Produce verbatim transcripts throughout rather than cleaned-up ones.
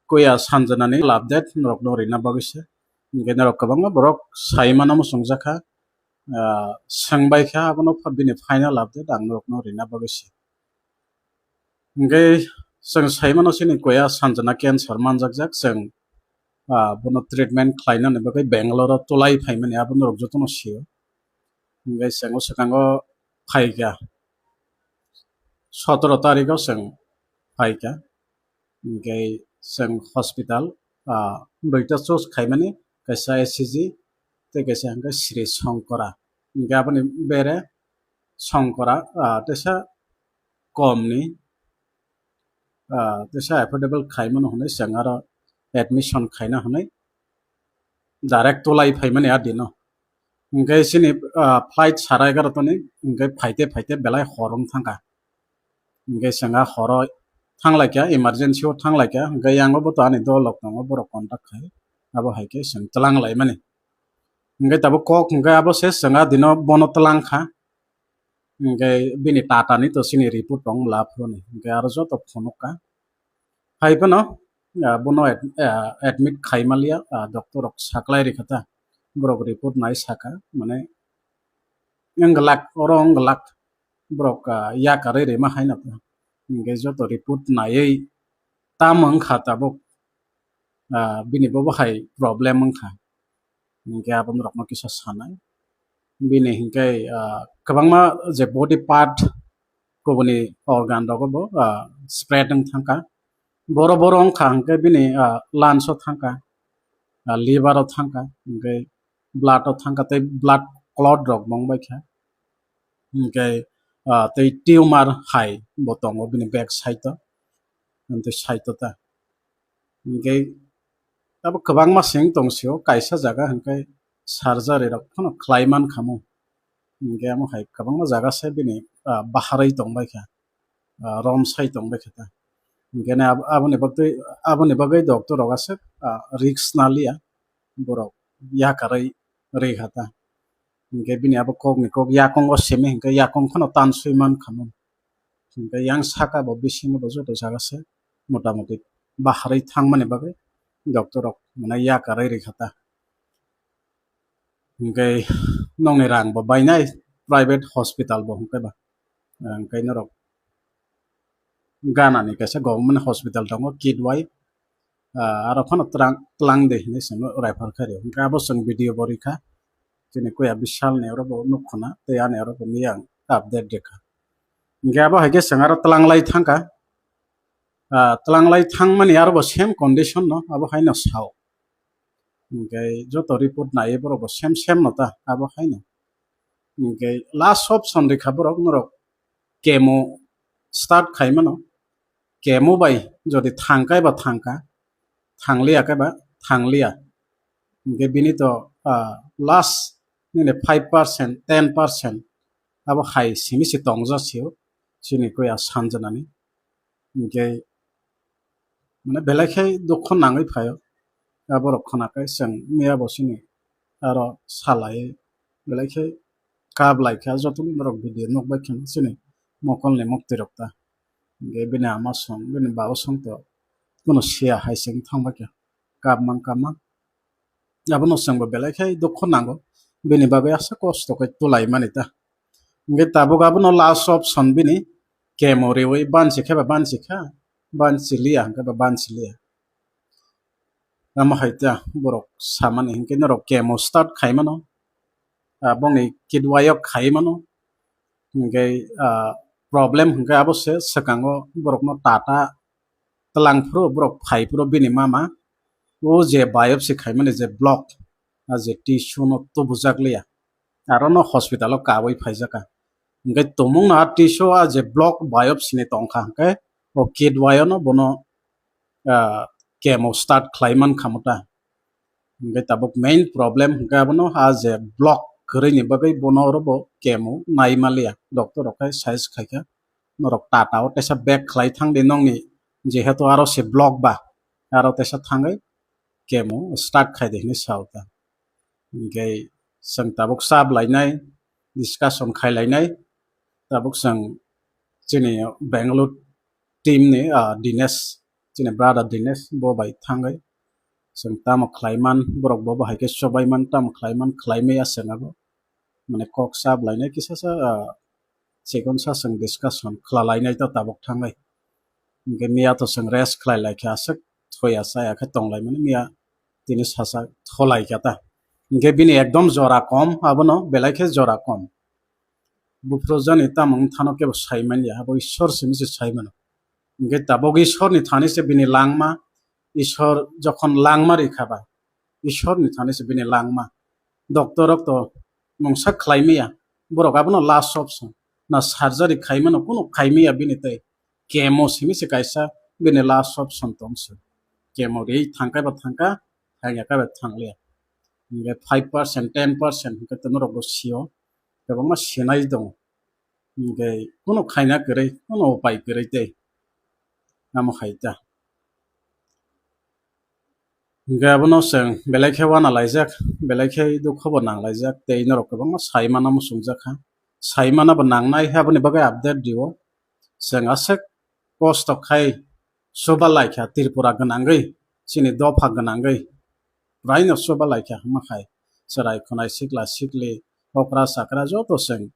kuya sanjanani update norokno rina bagwi se. Hingke norok kwbangma borok sai mano muchungjakha, ah, swngbaikha, abono pha-, bini final update ang norokno rina bagwi se. Hingke chwng sai mano chini kuya sanjana cancer manjakjak, chwng, ah, bono treatment khlainani bagwi Bangalore o tulai phaimani abo norok jotono sio. Hingke chwng o swkango phaikha, sotoro tarikh o chwng phaikha. Hingke chwng hospital, ah, duita choose khaimani, kaisa E C G tei kaisa hingke Sri Shankara. Hingke aboni bere Shankara, ah, teisa komni, ah, teisa affordable khaimano hwnwi chwng aro admission khaina hwnwi direct tulai phaimani a dino. Hingke chini, ah, flight sara egaroh toni, hingke phaite phaite belai hor wng thangkha. Hingke chwng a horo thanglaikha, emergency o thanglaikha, hingke yango bo to ani dolok tongo, borok contact khai, abo hai khe chwng twlang laimani. Hingke tabuk kok hingke abo se chwng a dino bono twlang kha. Hingke bini tata ni to chini report tong la phuru ni. Hingke aro joto phunuk kha. Hai phano, ah, bono ad-, ah, admit khai maliya, ah, doctor rok saklai rikha ta. Borok report nai saka, mane, wng glak, oro wng glak. Borok, ah, yakarwi rima hai no ta. Hingke joto report naiwi tamo wngkha tabuk, ah, bini bobo hai problem wngkha. Hingke abo norokno kisa sanai. Bini hingke, ah, kwbangma je body part kubuni organ rogo bo, ah, spread wng thangkha. Boro boro wngkha hingke bini, ah, lungs o thangkha, ah, liver o thangkha, hingke blood o thangkha tei blood clot rok bo wngbaikha. Hingke, ah, tei tumor hai bo tongo bini back side o, tei side o ta. Hingke abo kwbangma seng tong sio, kaisa jaga hingke surgery rok phano khlai man khamu. Hingke amo hai kwbangma jaga se bini, ah, baharwi tongbaikha, ah, rom sai tongbaikha ta. Hingke ne abo, aboni bagwi, aboni bagwi doctor rok aswk, ah, risk naliya, borok yakarwi rikha ta. Hingke bini abo kok ni kok yakung o simi hingke yakung phano tanswi man khamu. Hingke yang saka bo bisingo bo joto jaga se motamoti baharwi thangmani bagwi doctor rok mane yakarwi rikha ta. Hingke nokni rang bo bainai private hospital bo hingke ba. Hingke norok Ghana ni kaisa government hospital tongo, Kidwai. Ah, aro phano tlang, tlang de hinwi chwngno refer khaio. Hingke abo chwng video bo rikha. Chini kuya Bishal ni oro bo nukkha na, tei ani oro bo miyang update rikha. Hingke abo hai khe chwng aro tlanglai thangkha. Ah, tlanglai thangmani aro bo same condition no, abo haino sao. Hingke joto report naiwi borok bo same same no ta, abo haino. Hingke last option rikha borok norok chemo start khai mano. Chemo bai jodi thang kai ba thang kha, thang liya kai ba thang liya. Hingke bini to, ah, last nini five percent, ten percent abo hai simi se tongja sio chini kuya sanjanani. Hingke mane belai khe dukhu nangwi phaio. Aborok khwnakhai chwng miya bo chini aro salai belai khe kap lai kha, jotono norok video nukbai khe chini mokolni muktwi rok ta. Hingke bini ama song, bini baba song to kuno siya hai se wng thang bai kha, kap mang kap mang. Abono chwngbo belai khe dukhu nango, bini bagwi aswk kosto khe tulai mani ta. Hingke tabuk abono last option bini chemo riwi bansi khe ba bansi kha, bansi liya hingke ba bansi liya. Amo hai ta borok samani hingke norok chemo start khai mano, ah, bongni kidwai o khai mano, hingke, ah, problem hingke abo se swkango borokno tata twlang phuru borok phai phuru bini mama o je biopsy khaimani je block, a je tissue no tubujak liya, aro no hospital o kawi phaijaka. Hingke tumung no a tissue a je block biopsy ni tongkha hingke o kidwai o no bono, ah, chemo start khlai man kha mo ta. Hingke tabuk main problem hingke abono a je block kwrwi ni bagwi bono oro bo chemo nai maliya, doctor rok khe size khaikha. Norok tata o teisa bag khlai thang di nongni, jehetu aro se block ba, aro teisa thangwi chemo start khai di hinwi sa o ta. Hingke chwng tabuk chap lainai, discussion khai lainai, tabuk chwng chini Bangalore team ni, ah, Dinesh chini brother Dinesh bo bai thangwi chwng tamo khlaiman, borok bo bahai khe chobaiman, tamo khlaiman, khlaimaya chwng abo. Mane kok chap lainai kisa sa, ah, chikon sa chwng discussion khwlalainai ta tabuk thangwi. Hinkhe miya to chwng rest khlai lai khe aswk thoya chaya khe tong lai mani miya tini sasak tholai kha ta. Hinkhe bini ekdom jora kom, abono belai khe jora kom. Buphuru jani tamo wng thano kebo sai man ya, abo Ishwar simi se sai mano. Hinkhe tabuk Ishwar ni thani se bini langma, Ishwar jokhon langma rikha ba, Ishwar ni thani se bini langma. Doctor rok to mungsa khlai maya, borok abono last option. Na surgery khai mano, kunu khai maya bini tei. Chemo simi se kaisa bini last option tong se. Chemo ri thangkai ba thangka, thangya kai ba thanglia. Hinkhe five percent, ten percent hinkhe to norok bo sio. Kwbangma sinai tongo. Hinkhe kunu khaina kwrwi, kunu upai kwrwi tei. Amo hai ta. Hinkhe abono chwng belai khe uana laijak, belai khe dukho bo nang laijak, tei norok kwbangma sai mano muchungjak kha. Sai mana bo nangnai, aboni bagwi update rio. Chwng aswk kosto khai chuba lai kha Tripura gwnangwi, chini dopha gwnangwi. Puraino chuba lai kha hwnma khai. Chwrai khwnai sikla sikli, okra chakra joto chwng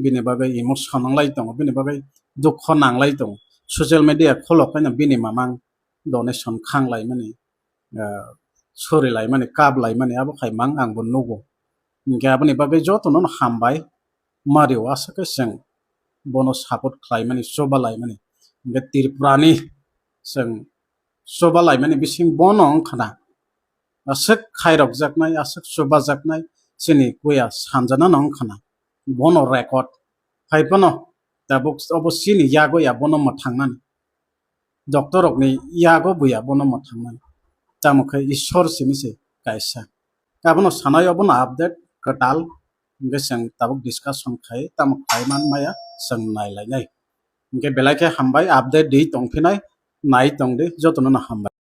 bini bagwi emotion wnglai tongo, bini bagwi dukho nanglai tongo. Social media kholok haino bini mamang donation khang laimani, ah, sori laimani, kap laimani, abo khai mang ang bo nugo. Hinkhe aboni bagwi jotono no hambai, mario aswk khe chwng bono support khlaimani, chuba laimani. Hinkhe Tripurani chwng chuba laimani bising bono wngkha na. Aswk khairokjaknai, aswk chubajaknai chini kuya sanjanano wngkha na. Bono record. Hai phano tabuk obo chini yago ya bono mwthangnani. Doctor rokni yago buya bono mwthangnani. Tamo khe Ishwar simi se kaisa. Abono sanai obono update kwtal. Hinkhe chwng tabuk discussion khai, tamo khai man maya chwng nai lainai. Hinkhe belai khe hambai, update di tongphinai, nai tong di, jotono no hambai.